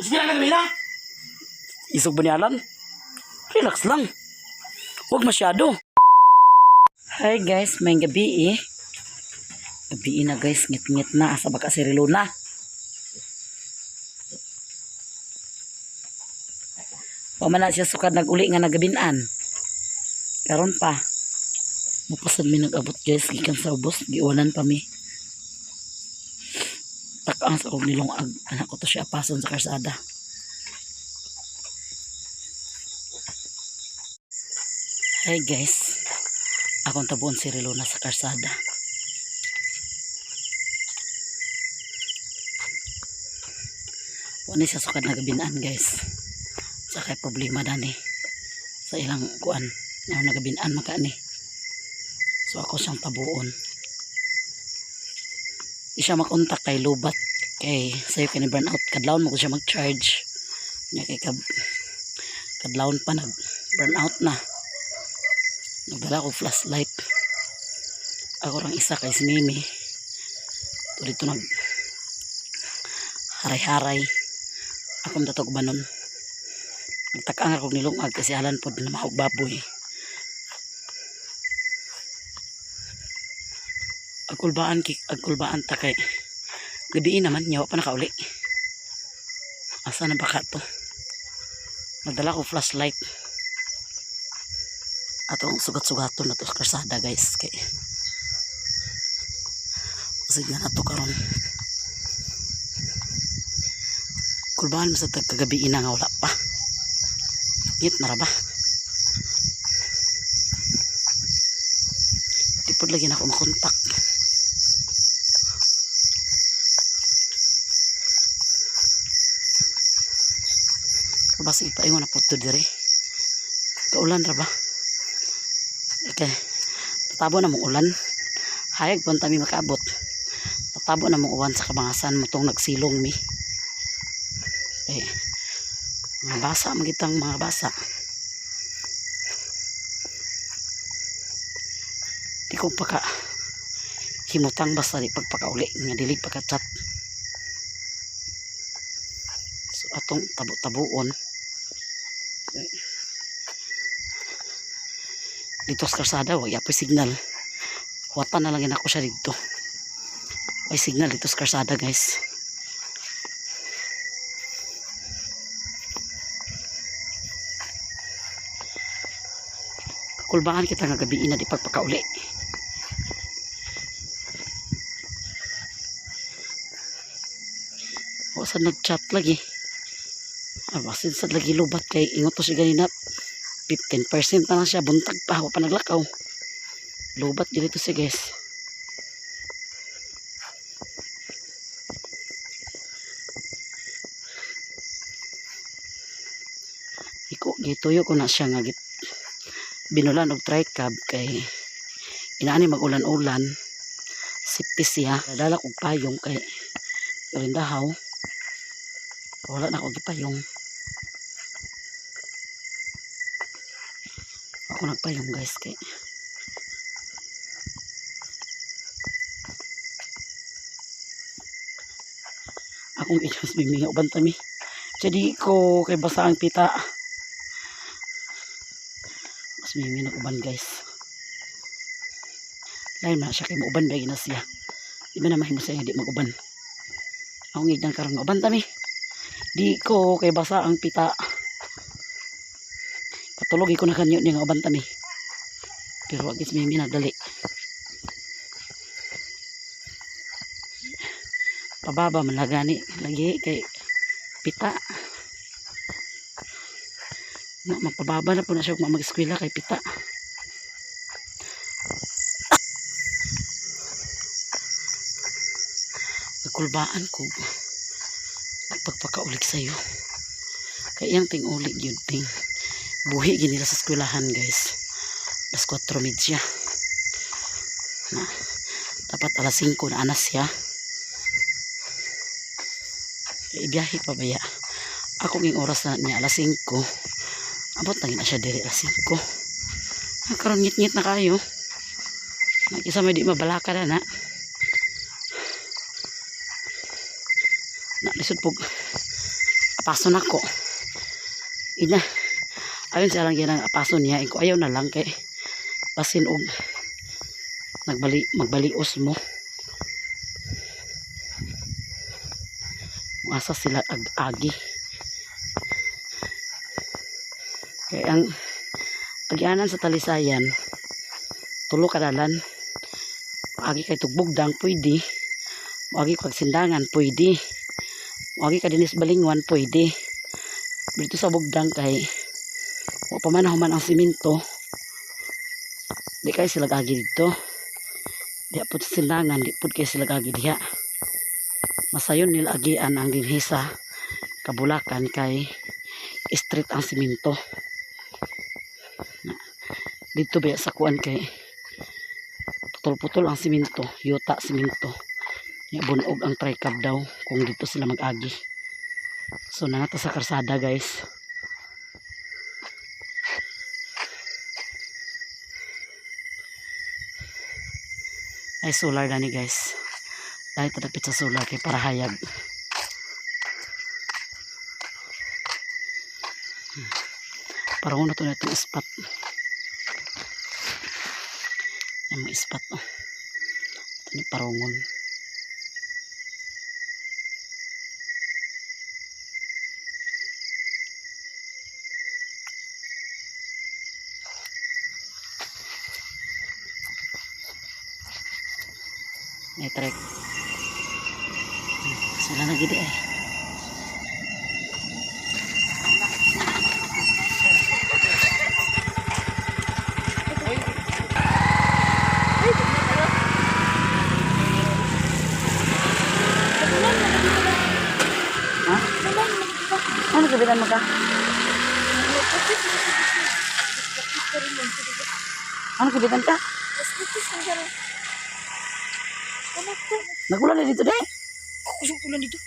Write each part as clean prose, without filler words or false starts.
Sige na gabi na. Isog ba ni Alan? Relax lang. Huwag masyado. Hi guys, may gabi eh. Gabi na guys, ngit-ngit na. Asa baka si Riluna? Wa man na siya sukad nag-uli nga nagabinan. Karon pa. Mupasad mi nag-abot guys, gikan sa ubos, giuwanan pa mi. Takang sa og nilong ag anak ko to siya apason sa karsada. Hi guys. Akong tabuon si Riluna sa karsada. Wala siya sukad na gabinaan guys. Sa kay problema dani sa ilang kuan nga nagabinaan maka ni. So ako siyang tabuon. Di siya makontak kay lubat kay sayo kay ni burn out, kadlawon mo ko siya mag-charge. Nya kay kadlawon pa nag burn out na. Nagdala ko flashlight. Ako rang isa kay si Mimi. To dito nag haray-haray. Akong datog ba nun? Nagtakang ako nilungag kasi alan pod na mahog baboy. Agkulbaan kik agkulbaan ta kay gabi naman niya wa pa nakauli. Asa na baka to? Nagdala ko flashlight. Atong sugat-sugaton na to sa karsada guys kay sige na to karon. Kulbahan mo sa tagkagabi ina nga wala pa. Ngit na ra ba? Di pod lagi na ako makontak. Basta ipaingon na po to dire. Kaulan ra ba? Okay. Tatabo na mong ulan. Hayag pa mi makaabot. Tatabo na mong uwan sa kabangasan mo tong nagsilong mi. Eh, mga basa, magitang mga basa. Di ko paka himutang basta di pagpakauli nga dili pagka-chat. So atong tabo-tabuon. Eh, dito sa karsada, wag yapoy signal. Huwatan na lang yun ako siya dito. May signal dito sa karsada guys. Kakulbaan kita nga gabi na di pagpakauli. O sa nag-chat lagi. Ah, basin sad lagi lubat kay ingot to siya ganina. 15% na lang siya buntag pa wa pa naglakaw. Lubat gyud ito siya guys. Iko gituyo ko na siya nga git binulan og tricab kay inaani magulan-ulan sipis siya. Dala kog payong kay karindahaw wala na ko gipayong. Ako nagpayong guys kay akong inyos mimi nga uban tami. Jadi ko kay basa ang pita. Mas mimi nag uban guys. Lain man siya kay muuban ba na siya. Di ba na mahimo siya nga di mag-uban. Akong igdan karon nga uban tami. Di ko kay basa ang pita. Patulog ko na kanyo niya nga uban tami. Pero wag is mimi nagdali. Pababa man lagani lagi kay pita. Na mapababa na po na siya kung mag-eskwela kay pita. Nagkulbaan ko pagpakaulig sa'yo. Kay iyang ting ulig yun ting buhi gid nila sa eskwelahan guys. Alas 4:30 na. Dapat alas 5 na anas siya. Kay ibiyahe pa baya. Ako ging oras na niya alas 5. Abot na gid na siya diri alas 5. Ah, karon ngit-ngit na kayo. Nag-isa may di mabalaka na na. Na lisod pug Apaso nako. Ina. Ayon sa lang ginang apaso niya, ko ayaw na lang kay basin og nagbali magbalios mo. Asa sila ag-agi. Kaya ang agyanan sa Talisayan, tulo ka dalan. Agi kay Tugbugdang pwede. Agi kag Sindangan pwede. Agi ka dinis Balingwan pwede. Dito sa Bugdang kay wa pa man human ang simento. Di kay sila agi dito. Diha pud sa Sindangan, di pud kay sila agi diha. Masayon nila agian ang dinhi sa Kabulakan kay street ang simento. Na, dito ba sa kuan kay putol-putol ang simento, yuta simento. Ya, bunog ang tricab daw kung dito sila mag-agi. So nanata sa karsada, guys. Ay solar na ni, guys. Dahil talapit sa solar kay para hayag. Parang na to na itong spot. Ay, mga spot, oh. Ito ni parungon. May trek. Sila na gidi ay. Ha? Ano kabilan mo ka? Ano kabilan ka? Nagulan na dito, de. Kusog ulan dito.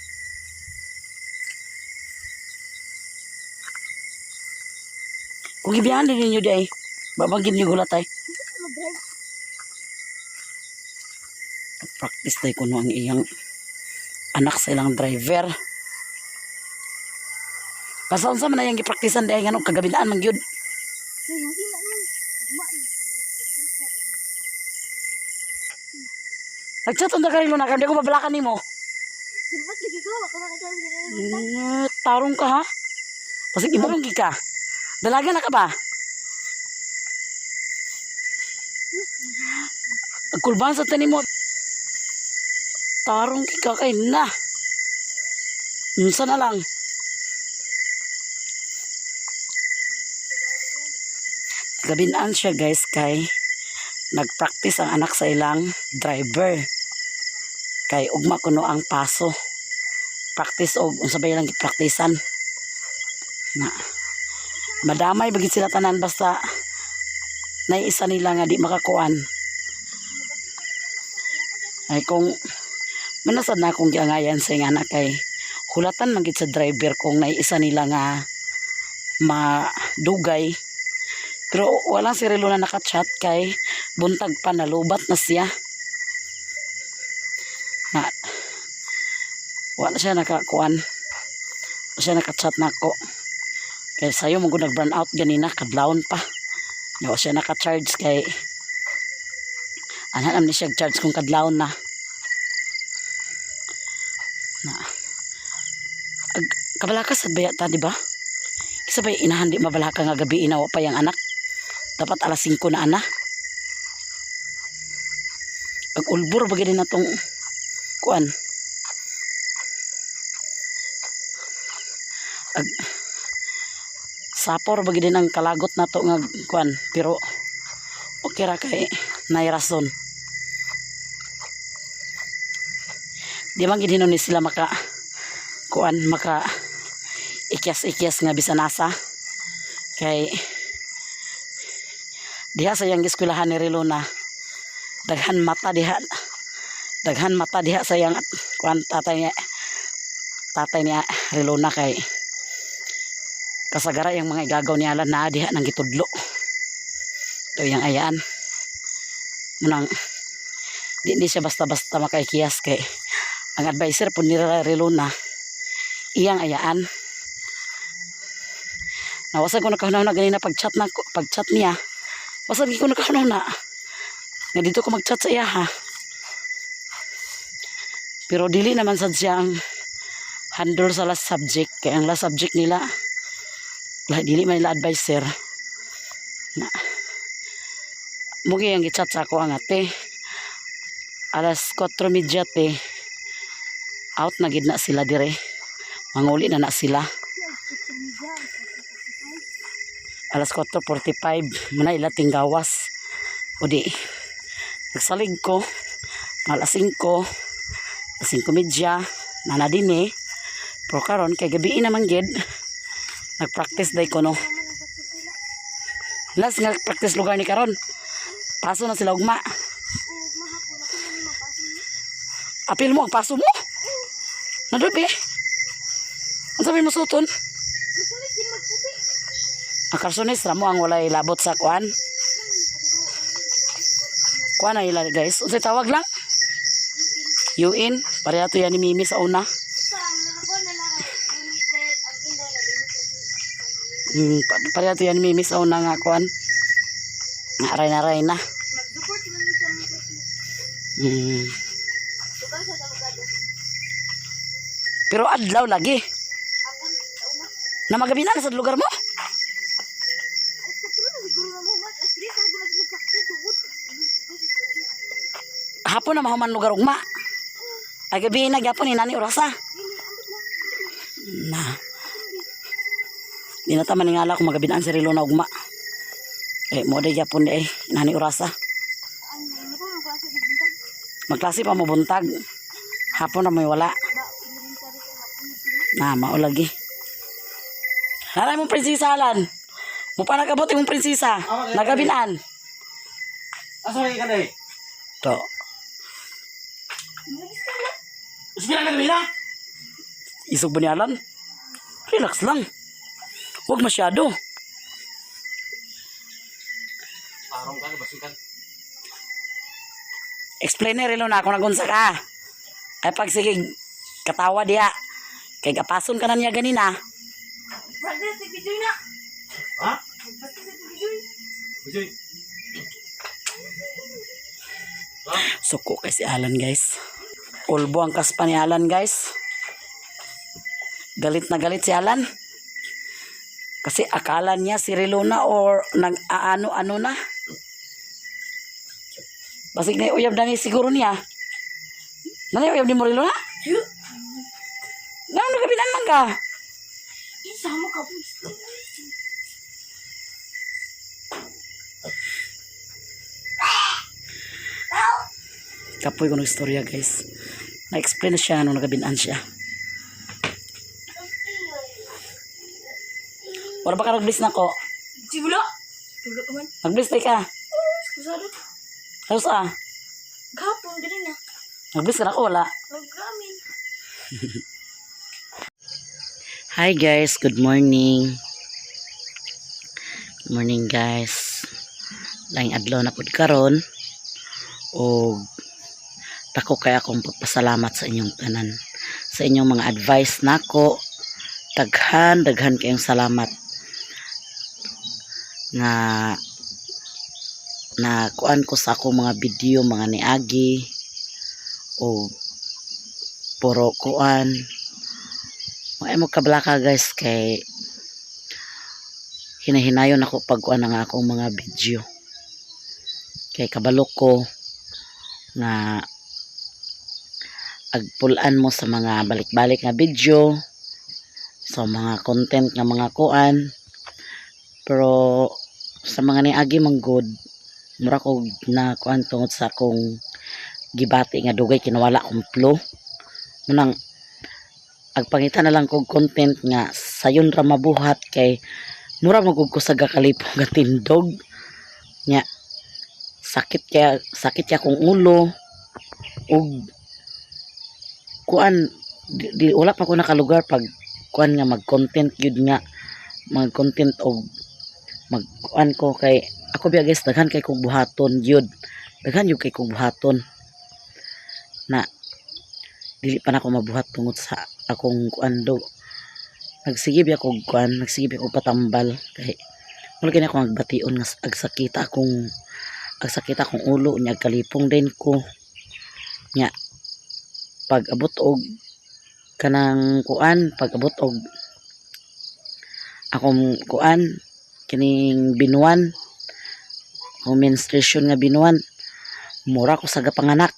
Kung gibiyahan din ninyo di ay. Babanggin niyo gulat ay. Practice tayo kuno ang iyang anak sa ilang driver. Basta unsa man ang gipraktisan di ay nganong kagabinaan man gyud. Nagchat unta ka rin na di ko babalakan nimo. Tarong ka ha? Pasig imong ka. Dalaga na ka ba? Ang kulban sa tanim mo. Tarong ka kay na. Unsa na lang. Gabinaan siya, guys, kay nagpractice ang anak sa ilang driver. Kay ugma kuno ang paso. Practice og unsa ba ilang gipraktisan. Na. Madamay bagit sila tanan basta naiisa nila nga di makakuan. Ay kung manasad na akong giangayan sa iyang anak kay hulatan man gid sa driver kung naiisa nila nga madugay. Pero walang si Relo na nakachat kay buntag pa, nalubat na siya. Na, wala siya nakakuan. Wala siya nakachat na ako. Kay sayo mo nag burn out ganina, kadlawon pa. Wala siya naka-charge kay anhan ni siya charge kung kadlawon na. Na. Ag, kabalaka sad baya ta, di ba? Kisa ba inahan di mabalaka nga gabi inawa pa yang anak? Dapat alas 5 na ana. Ag ulbor ba gid na tong kuan. Ag sapor ba gid ang kalagot nato nga kuan, pero okay ra kay nay rason. Di man gid ni sila maka kuan, maka ikyas-ikyas nga bisan asa kay diha sa iyang eskwelahan ni Relona daghan mata diha, daghan mata diha sa iyang kuan, tatay niya Relona, kay kasagara yung mga igagaw ni Alan naa diha nang gitudlo daw iyang ayaan. Munang di siya basta-basta makaikiyas kay ang advisor po ni Relona iyang ayaan. Nawasag ko nakahuna-huna ganina pag-chat na pag-chat niya. Wasag ko nakahuna-huna nga dito ko mag-chat sa iya ha. Pero dili naman sad siya ang handle sa last subject kay ang last subject nila wala, dili man nila advisor na mugi ang gi-chat sa ako ang ate alas 4:30 te, out na gid na sila dire, manguli na na sila alas 4:45 muna ila tinggawas. O di nagsalig ko alas 5, alas 5:30 nana din eh. Pero karon kay gabi naman gid, nagpractice day ko no, last nga practice lugar ni karon, paso na sila ugma. Apil mo ang paso mo nadobe. Ang sabi mo suton ang karsones ra mo ang walay labot sa kuan kuan na ila guys. Unsay tawag lang UN, pareha to yan ni Mimi sa una. Pareha to yan ni Mimi sa una nga kuan nga aray na aray na. Pero adlaw lagi na magabi na sa lugar mo. Hapon na mahuman lugar ugma. Ay gabi na gyapon inani orasa. Na. Di na ta maningala kung magabinaan si Rilo na ugma. Eh mo day gyapon di ay inani orasa. Magklase pa mo buntag. Hapon na mo'y wala. Na mao lagi. Naray mong prinsesa Alan. Mo pa nagabot imong prinsesa. Nagabinaan. Asa may ka day? To. Sige na gabi na. Isog ba ni Alan? Relax lang. Huwag masyado. Arong ka basikan. Explain na rilo na ako nagunsa ka. Ay pag sige, katawa diya. Kay gapason ka na niya ganina. Ha? Bijoy. Suko kay si Alan guys. Ulbo ang kaspa ni Alan guys. Galit na galit si Alan. Kasi akala niya si Rilona or nag-aano-ano na. Basig na uyab na ni siguro niya. Nanay uyab ni mo Rilona? Nga nagabinan man ka. Isama ka po. Kapoy ko ng istorya guys. Na-explain na siya nung nagabinaan siya. Wala ba ka nag-bliss na ko? Siguro. Tulog ka man. Nag-bliss na ka. Kusado. Ano sa? Gapon, ganun na. Nag-bliss ka na ko, wala. Magamin. Hi guys, good morning. Good morning guys. Laing adlaw na pud karon og dako kay akong pagpasalamat sa inyong tanan sa inyong mga advice nako. Daghan daghan kayong salamat nga na kuan ko sa akong mga video mga niagi o puro kuan. Ay mo kablaka guys kay hinahinayon ako pag kuan ang akong mga video kay kabalo ko nga agpulan mo sa mga balik-balik nga video sa mga content nga mga kuan. Pero sa mga niagi man good, mura ko na kuan tungod sa akong gibati nga dugay kinawala akong flow munang agpangita na lang kog content nga sayon ra mabuhat kay mura magug ko sa gakalipong nga tindog nya sakit kaya akong ulo ug kuan di, wala pa ko nakalugar pag kuan nga mag content gyud nga mag content og mag kuan ko kay ako biya guys, daghan kay kog buhaton gyud, daghan gyud kay kog buhaton na dili pa nako mabuhat tungod sa akong kuan do. Nagsige biya kog kuan, nagsige biya kog patambal kay wala kini ako nagbation nga ag sakit akong ulo nya, kalipong din ko nya. Pag abot og kanang kuan, pag abot og akong kuan kining binuan, akong menstruation nga binuan, mura ko sa gapanganak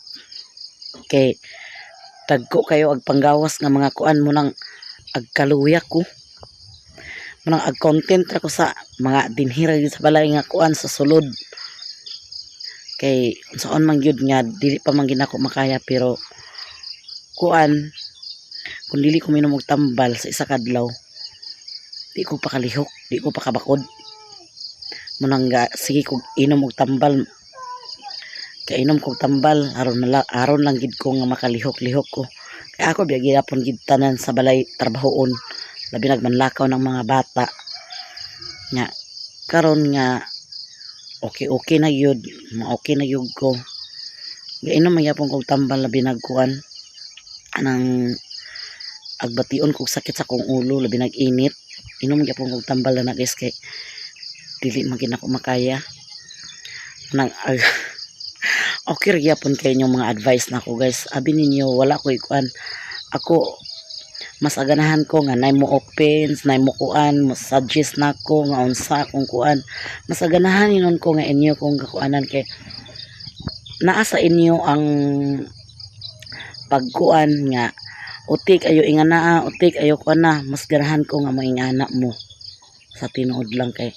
kay dagko kayo ag panggawas nga mga kuan mo nang agkaluya ko mo nang ag-content ra ko sa mga dinhira gyud sa balay nga kuan sa sulod kay unsaon man gyud nga dili pa man gyud nako makaya. Pero kuan, kung dili ko minom og tambal sa isa ka adlaw, di ko pakalihok, di ko pakabakod mo nang ga, sige kog inom og tambal, kainom kog tambal aron na aron lang gid ko nga makalihok-lihok ko kay ako biya gihapon gid tanan sa balay trabahoon, labi nagmanlakaw ng mga bata nga. Karon nga okay okay na gyud, ma-okay na gyud ko, gainom man gyapon kog tambal, labi nagkuan anang agbation kog sakit sa akong ulo, labi nag-init, inom gyapon kog tambal na, guys, kay dili man gid nako makaya nang okay ra gyapon kay inyong mga advice nako, guys. Abi ninyo wala ko ikuan. Ako mas aganahan ko nga nay mo opens, nay mo kuan, mo suggest nako nga unsa akong kuan. Mas aganahan inon ko nga inyo kong kakuanan kay naa sa inyo ang pagkuan nga utik ayo ingana, utik ayo kuan na. Mas ganahan ko nga moingana mo sa tinuod lang kay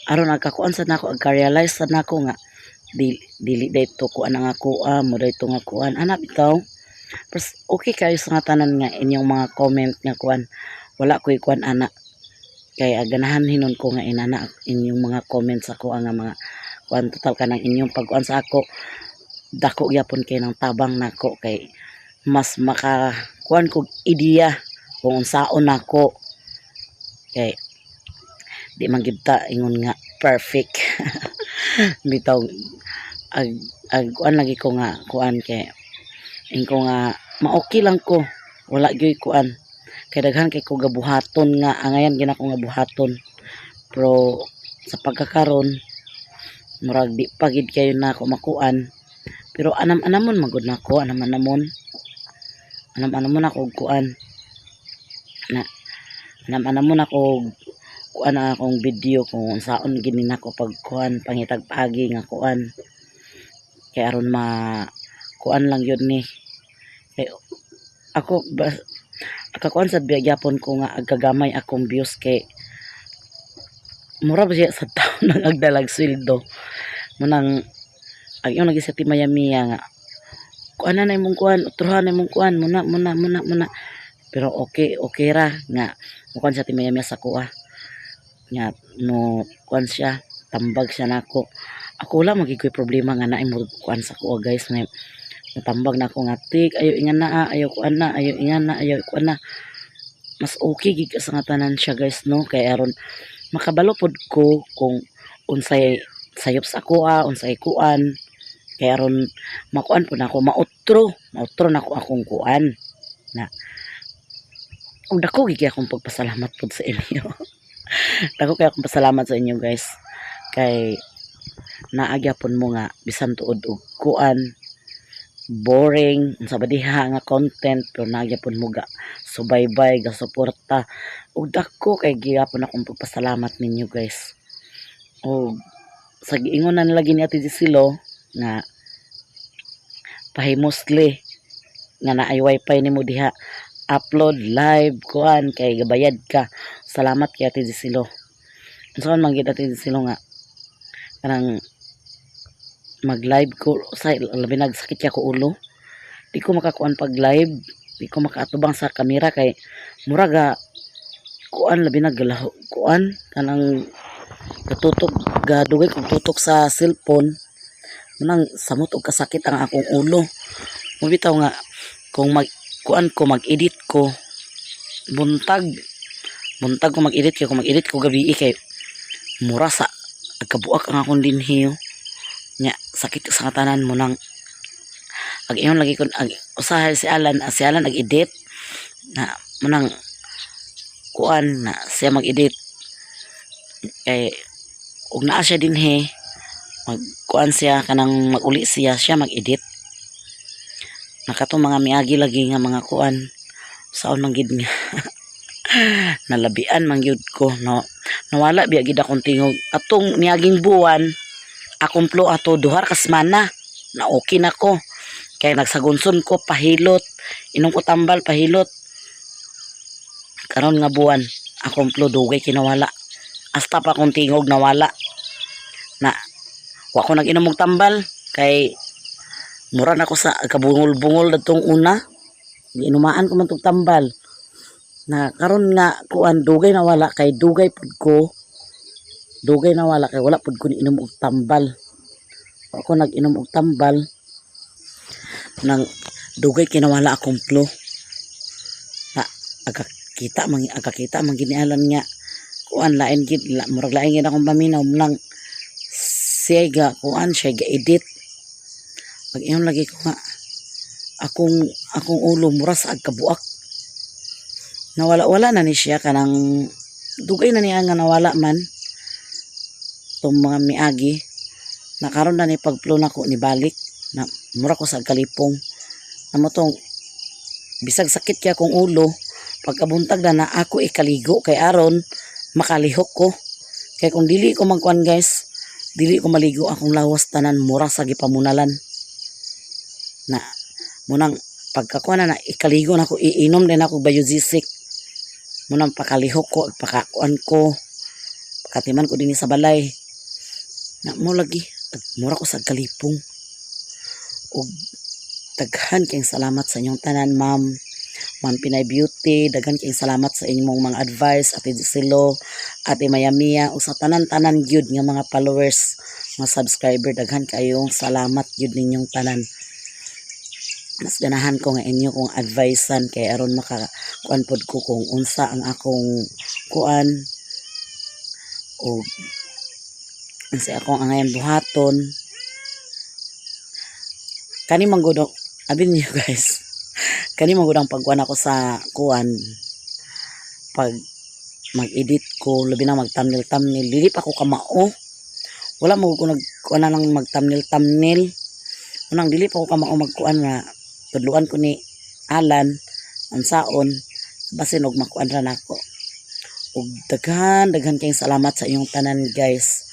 aron agkakuan sa nako, agka-realize sa nako nga dili dili dayto kuan ang ako mo dayto nga kuan ana bitaw. Pero okay kayo sa nga tanan nga inyong mga comment nga kuan, wala ko'y kuan ana kay ganahan hinon ko nga inana inyong mga comments ako nga mga kuan. Total kanang inyong pagkuan sa ako, dako gyapon kay ng tabang nako kay mas maka kuan kog ideya kung unsaon nako kay di man gid ta ingon nga perfect bitaw. Ag ag kuan lagi ko nga kuan kay ingko nga ma-okay lang ko, wala gyud kuan kay daghan kay ko gabuhaton nga angayan gina ko nga buhaton. Pero sa pagkakaron murag di pa gid kayo na ako makuan, pero anam-anamon magud nako, anam-anamon, anam-anamon ako og kuan na, anam-anamon ako og kuan na akong video kung unsaon gid ni nako pagkuan, pangitag paagi nga kuan kay aron ma kuan lang yun ni. Kay ako ba akakuan sa gyapon ko nga agkagamay akong views kay mura ba siya sa taon nang agdalag sweldo mo nang ang iyong lagi sa timayamiya nga kuan na imong kuan, utrohan na imong kuan muna muna muna muna. Pero okay okay ra nga mukuan sa timayamiya sa kuha nga no kuan siya, tambag siya nako. Ako wala magigkoy problema nga naay mo kuan sa kuha, guys, nga natambag na ako nga tik ayo ingan na, ayo kuan na, ayo ingan na, ayo kuan na. Mas okay gid sa nga tanan siya, guys, no, kay aron makabalo pod ko kung unsay sayop sa kuha, unsay kuan, kay aron makuan po nako, mautro mautro nako akong kuan na. Ug dako gid kay akong pagpasalamat pod sa inyo. Dako kay akong pasalamat sa inyo, guys, kay naa gyapon mo nga bisan tuod og kuan, boring unsa ba diha nga content, pero naa gyapon mo ga subaybay, ga suporta ug dako kay gihapon akong pagpasalamat ninyo, guys. Og sa giingonan lagi ni Ate Gisilo nga pahimosli nga naay wifi nimo diha, upload live kuan kay gabayad ka. Salamat kay Ate Gisilo. Unsaon man gid, Ate Gisilo, nga kanang mag live ko sa labi nagsakit kay ako ulo, di ko makakuan pag live, di ko makaatubang sa kamera kay muraga kuan, labi naglaho kuan kanang gatutok, gadugay kog tutok sa cellphone manang samot og kasakit ang akong ulo mo bitaw nga kung mag kuan ko, mag-edit ko buntag, buntag ko mag-edit kay kung mag-edit ko gabi kay mura sa agkabuak ang akong dinhi nya, sakit sa katanan mo nang ag ingon lagi kon ag usahay si Alan, si Alan ag-edit na manang. kuan na siya mag-edit kay ug naa siya dinhi, magkuan siya, kanang maguli siya, siya mag-edit na katong mga miagi lagi nga mga kuan saon man gid nga nalabian man gyud ko, no? Nawala biya gid akong tingog atong niaging buwan. Akong flu ato duhar ka semana na okay na ko kay nagsagunson ko, pahilot, inom ko tambal, pahilot. Karon nga buwan, akong flu dugay kinawala, hasta pa akong tingog nawala na. Wa ko nag-inom og tambal kay mura na ko sa kabungol-bungol datong una. Giinumaan ko man tog tambal na karon nga kuan dugay nawala kay dugay pud ko, dugay nawala kay wala pud ko niinom og tambal. Wa ko nag-inom og tambal nang dugay kinawala akong flu na agakita man ginialan nga kuan lain gid la, murag lain gid akong paminaw nang siya ga kuan, siya ga edit. Pag ingon lagi ko nga akong ulo mura sa agkabuak. Nawala wala na ni siya, kanang dugay na niya nga nawala man tong mga miagi na. Karon na ni pag-flu nako ni balik na, mura ko sa kalipong na mo tong bisag sakit kaya akong ulo, pagkabuntag na na ako ikaligo kay aron makalihok ko. Kay kung dili ko magkuan, guys, dili ko maligo, akong lawas tanan mura sa gipamunalan na. Munang pagkakuan na na ikaligo na ako, iinom din ako Biogesic, munang pakalihok ko, pakakuan ko, pakatiman ko dinhi sa balay na mo lagi mura ko sa kalipong. Ug daghan kayong salamat sa inyong tanan, ma'am, Ma'am Pinay Beauty, daghan kayong salamat sa inyong mga advice, Ate Giselo, Ate Mayamia, ug sa tanan-tanan gyud nga mga followers, mga subscriber, daghan kayong salamat gyud ninyong tanan. Mas ganahan ko nga inyo kong advicean kay aron maka kuan pod ko kung unsa ang akong kuan o unsa akong angayan buhaton. Kani man gud, abi niyo, guys, kani man gud ang pagkuan ako sa kuan, pag mag-edit ko, labi na mag thumbnail thumbnail, dili pa ko kamao. Wala mo ko nagkuan na ng mag thumbnail thumbnail. Unang dili pa ko kamao magkuan na tudluan ko ni Alan unsaon, basin og makuan ra nako. Ug daghan daghan kayong salamat sa inyong tanan, guys.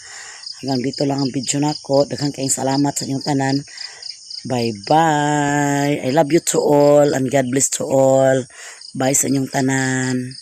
Hanggang dito lang ang video nako. Daghan kayong salamat sa inyong tanan. Bye bye. I love you to all and God bless to all. Bye sa inyong tanan.